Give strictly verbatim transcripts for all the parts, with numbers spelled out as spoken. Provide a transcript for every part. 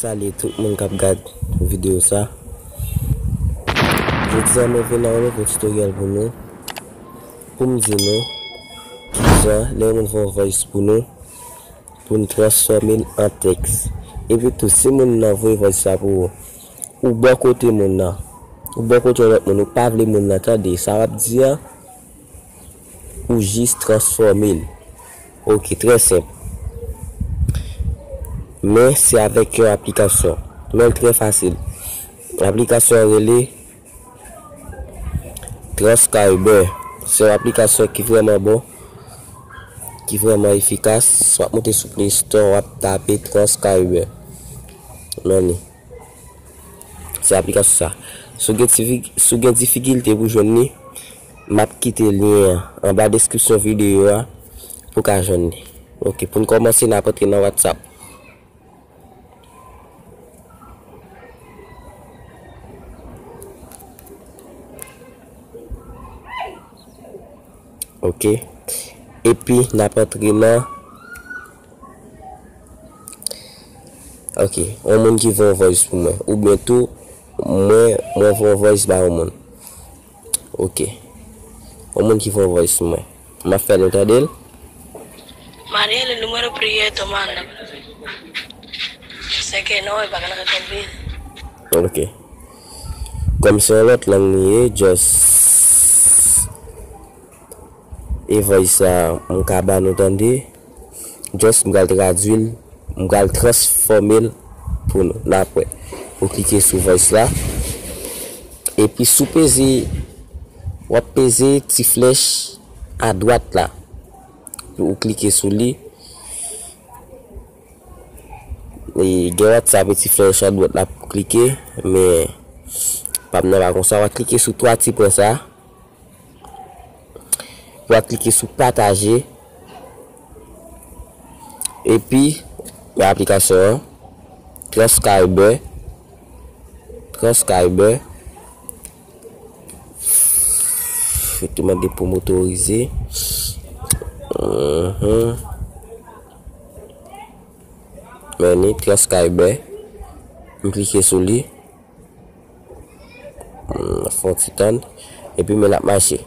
Salye tout moun k ap gad videyo sa. Jodi a mwen vin ak yon nouvo tutorial pou nou. Pou m di nou kijan lè yon moun voye voice pou nou, pou n transfòme l an tèks. Epi tou, si moun nan voye voice sa pou ou, ou bò kote moun nan, ou bò kote yon lòt moun, ou pa vle moun nan tande sa w ap di a, ou jis transfòme l. Ok, trè senp. Men se avèk yon aplikasyon. Men l trè fasil. Aplikasyon an rele Transcriber. Se yon aplikasyon ki vrèman bon, ki vrèman efikas. W ap monte sou Play Store, w ap tape Transcriber. Men li. Se aplikasyon sa. Si w gen difi-, si w gen difikilte pou jwenn li, m ap kite lyen an anba deskripsyon videyo a pou w ka jwenn li. Ok, pou n kòmanse, n ap antre nan WhatsApp. Ok. Epi, n ap antre nan, ok, yon moun ki voye yon voice pou mwen. Oubyen tou, mwen, mwen voye yon voice ba yon moun. Ok. Yon moun ki voye yon voice pou mwen. M ap fè nou tande l. María, el número prieto, manda. Sé que no, es para que no se te olvide. Ok. Kòm se yon lòt lang li ye, just e voice sa, m ka ba nou tande. Just m pral tradui l, m pral transfòme l pou nou. N ap wè. Ou klike sou voice la. Epi si w peze, w ap peze ti flèch adwat la. Ou klike sou li. E gen WhatsApp e ti flèch adwat la pou klike, men pa m nan pa konsa. W a klike sou twa ti pwen sa. W a klike sou pataje. Epi, nan aplikasyon an, Transcriber. Transcriber. Yo te mande pou m otorize. Mhm. Men ni Transcriber. M klike sou li. Hmm, fè yon ti tann. Epi men l ap mache.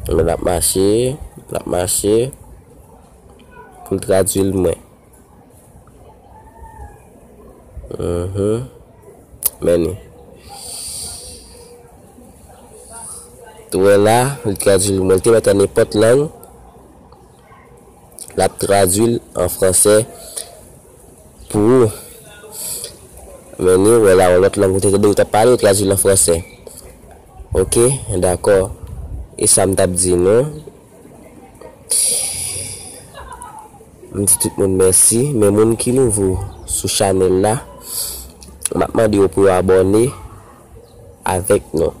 Men l ap mache. L ap mache. Pou l tradui l mwen. Mhm. Men ni. Ou wè la, li tradui l mwen. L te mèt an nenpòt lang. L ap tradui l an fransè pou ou. Men ni, ou wè la, yon lòt lang ou te tande, ou t ap pale, ou tradui l an fransè. Ok, dakò. E sa m t ap di nou. M di tout moun mèsi, men moun ki nouvo sou chanèl la, m ap mande yo pou yo abòne avèk nou.